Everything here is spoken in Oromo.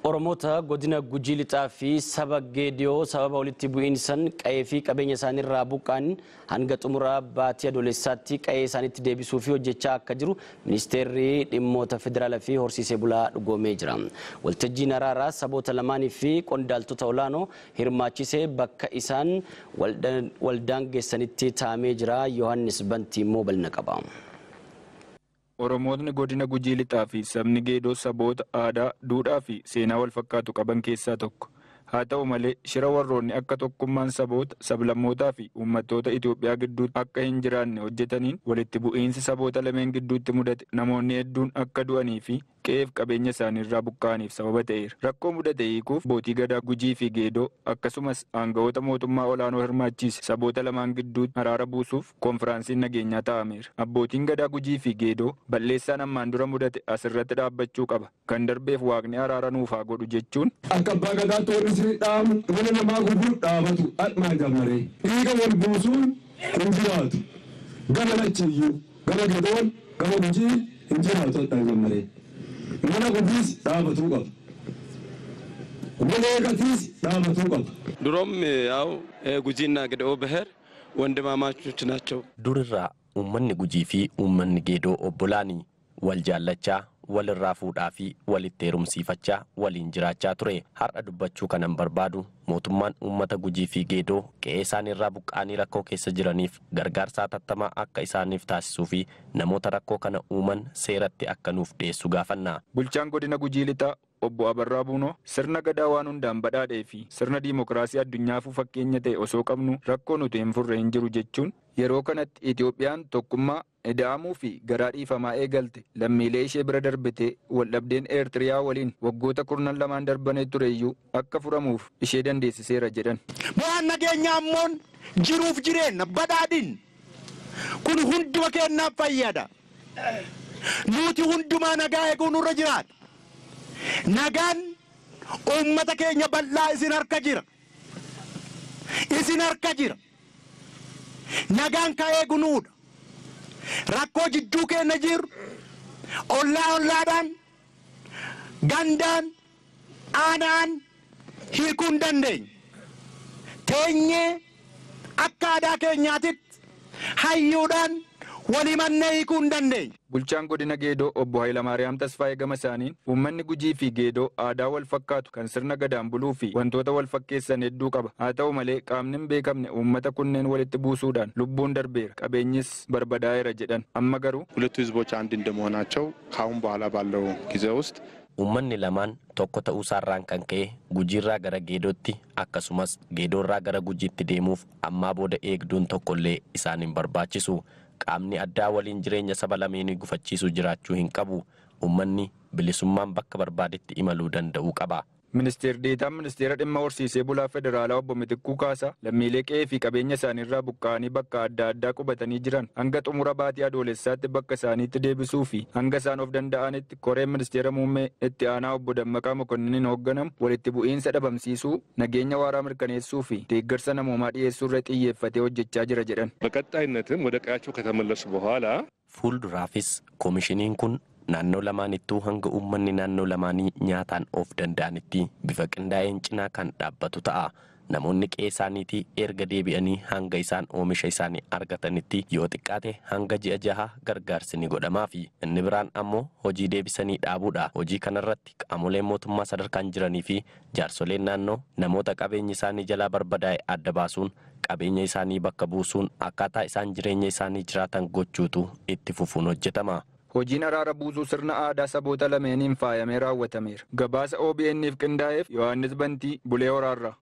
Oromoota godina Gujii Lixaa fi saba Geediyoo sababa walitti bu'iinsan qa'ee fi qabeenya isaaniirraa buqqa'an hanga xumura baatii Adoolessaatti qa'ee isaaniitti deebisuu fi hojjechaa akka jiru ministeerri dhimmoota federaalaa fi horsiisee bulaa dhugoomee jira. Waltajjiin araaraa saboota lamaanii fi qondaaltota olaanoo hirmaachisee bakka isaan waldaan geessanitti taa'amee jira. Yohaannis Bantii immoo bal'ina qaba. Oromootni godina Gujii Lixaa fi sabni Geedoo saboota aadaa, duudhaa fi seenaa wal fakkaatu qaban keessaa tokko. Haa ta'u malee, shira warroonni akka tokkummaan saboota, sablammootaa fi uummattoota Itoophiyaa gidduutti akka hin jiraanne hojjetaniin walitti bu'iinsi saboota lameen gidduutti mudate namoonni hedduun akka du'anii fi qe'eef qabeenya isaaniirraa buqqa'aniif sababa ta'eera. Rakkoo mudate hiikuuf abbootii gadaa Gujii fi Geedoo akkasumas aangawoota mootummaa olaanoo hirmaachise saboota lamaan gidduutti araara buusuuf koonfiraansiin nageenyaa taa'ameera. Abbootiin gadaa Gujii fi Geedoo balleessaan ammaan dura mudate asirratti dhaabbachuu qaba. Kan darbeef waaqni araara nuuf haa godhu jechuun. Akka abbaa gadaatti warri isin dhaamu mana namaa gurguru dhaabatu admaa jammaree. Dhiiga wal buusuun hin jiraatu. Gama lachiyyuu gama Geedoon gama Gujii hin jiraatu admaa jammaree. Mana gubiis dhaabatuu qaba. Mana eegatiis dhaabatuu qaba. ድሮም ያው ጉጂና ገደኦ ብሔር ወንድማማቾች ናቸው። Durirraa uummanni Gujii fi uummanni Geedoo obbolaani wal jaallachaa, walirraa fuudhaa fi walitti heerumsiifachaa waliin jiraachaa ture. Har'a dubbachuu kanan barbaadu mootummaan uummata Gujii fi Geedoo qe'ee isaaniirraa buqqa'anii rakkoo keessa jiraniif gargaarsa hatattamaa akka isaaniif taasisuu fi namoota rakkoo kana uuman seeratti akka nuuf dhiyeessu gaafanna. Bulchaan godina Gujii Lixaa obbo Abarraa Buunoo sirna gadaa waan hundaan badhaadhee fi sirna diimokiraasii addunyaafuu fakkeenya ta'e osoo qabnu rakkoo nuti hin furre hin jiru jechuun yeroo kanatti Itoophiyaan tokkummaa ida'amuu fi garaa dhiifamaa eegalte lammiilee ishee bira darbitee waldhabdeen Eertiriyaa waliin waggoota kurnan lamaan darbanee tureyyuu akka furamuuf ishee dandeessiseera jedhan. Bu'aan nageenyaa ammoon jiruuf jireenya badhaadhin kun hunduma keenyaaf fayyada. Nuti hundumaa nagaa eeguu nurra jiraata. Nagaan uummata keenya bal'aa isin harka jira. Isin harka jira. Nagaan ka eegu nuudha. Rakkoo jidduu keenya jiru ollaa ollaadhaan gandaan aanaan hiikuu hin dandeenye. Teenyee akka aadaa keenyaatitti hayyuudhaan walimannee hiikuu hin dandeenye. Bulchaan godina Geedoo obbo Hayilamaariyaam Tasfaayee gama isaaniin uummanni Gujii fi Geedoo aadaa wal fakkaatu kan sirna gadaan buluu fi wantoota wal fakkeessan hedduu qaba. Haa ta'u malee qaamni hin beekamne uummata kunneen walitti buusuudhaan lubbuun darbeera, qabeenyis barbadaa'eera jedhan. Amma garuu ሁለቱ ህዝቦች አንድ እንደመሆናቸው ከአሁን በኋላ ባለው ጊዜ ውስጥ Uummanni lamaan tokko ta'uu isaarraan kan ka'e Gujiirraa gara Geedootti akkasumas Geedoorraa gara Gujiitti deemuuf ammaa booda eegduun tokkollee isaan hin barbaachisu. Qaamni addaa waliin jireenya saba lameenii gufachiisu jiraachuu hin qabu. Uummanni bilisummaan bakka barbaadetti imaluu danda'uu qaba. Ministeer Deetaan Ministeera Dhimma Horsiisee Bulaa Federaalaa obbo Mitikkuu Kaasaa lammiilee qe'ee fi qabeenya isaaniirraa buqqa'anii bakka adda addaa qubatanii jiran hanga xumura baatii Adoolessaatti bakka isaaniitti deebisuu fi hanga isaan of danda'anitti koreen ministeera muummee itti aanaa obbo Dammaqaa Mokonniin hoogganamu walitti bu'iinsa dhabamsiisuu, nageenya waaraa mirkaneessuu fi deeggarsa namoomaa dhiyeessuu irra xiyyeeffatee hojjechaa jira jedhan. በቀጣይነትም ወደ ቀያቸው ከተመለሱ በኋላ Fuulduraafis koomishiniin kun naannoo lamaanittuu hanga uummanni naannoo lamaanii nyaataan of danda'anitti bifa qindaa'een cinaa kan dhaabbatu ta'a. Namoonni qe'ee isaaniitii erga deebi'anii hanga isaan oomisha isaanii argatanitti yoo xiqqaate hanga ji'a jaha gargaarsi ni godhamaafi. Inni biraan ammoo hojii deebisanii dhaabuudha. Hojii kanarratti qaamoleen mootummaa sadarkaan jiranii fi jaarsoleen naannoo namoota qabeenyi isaanii jalaa barbadaa'e adda baasuun qabeenya isaanii bakka buusuun akkaataa isaan jireenya isaanii jiraatan gochuutu itti fufuun hojjetama. Hojiin araara buusuu sirna aadaa saboota lameeniin faayamee raawwatameera. Gabaasa OBN'if qindaa'eef Yohaannis Bantii, Bulee Horaarraa.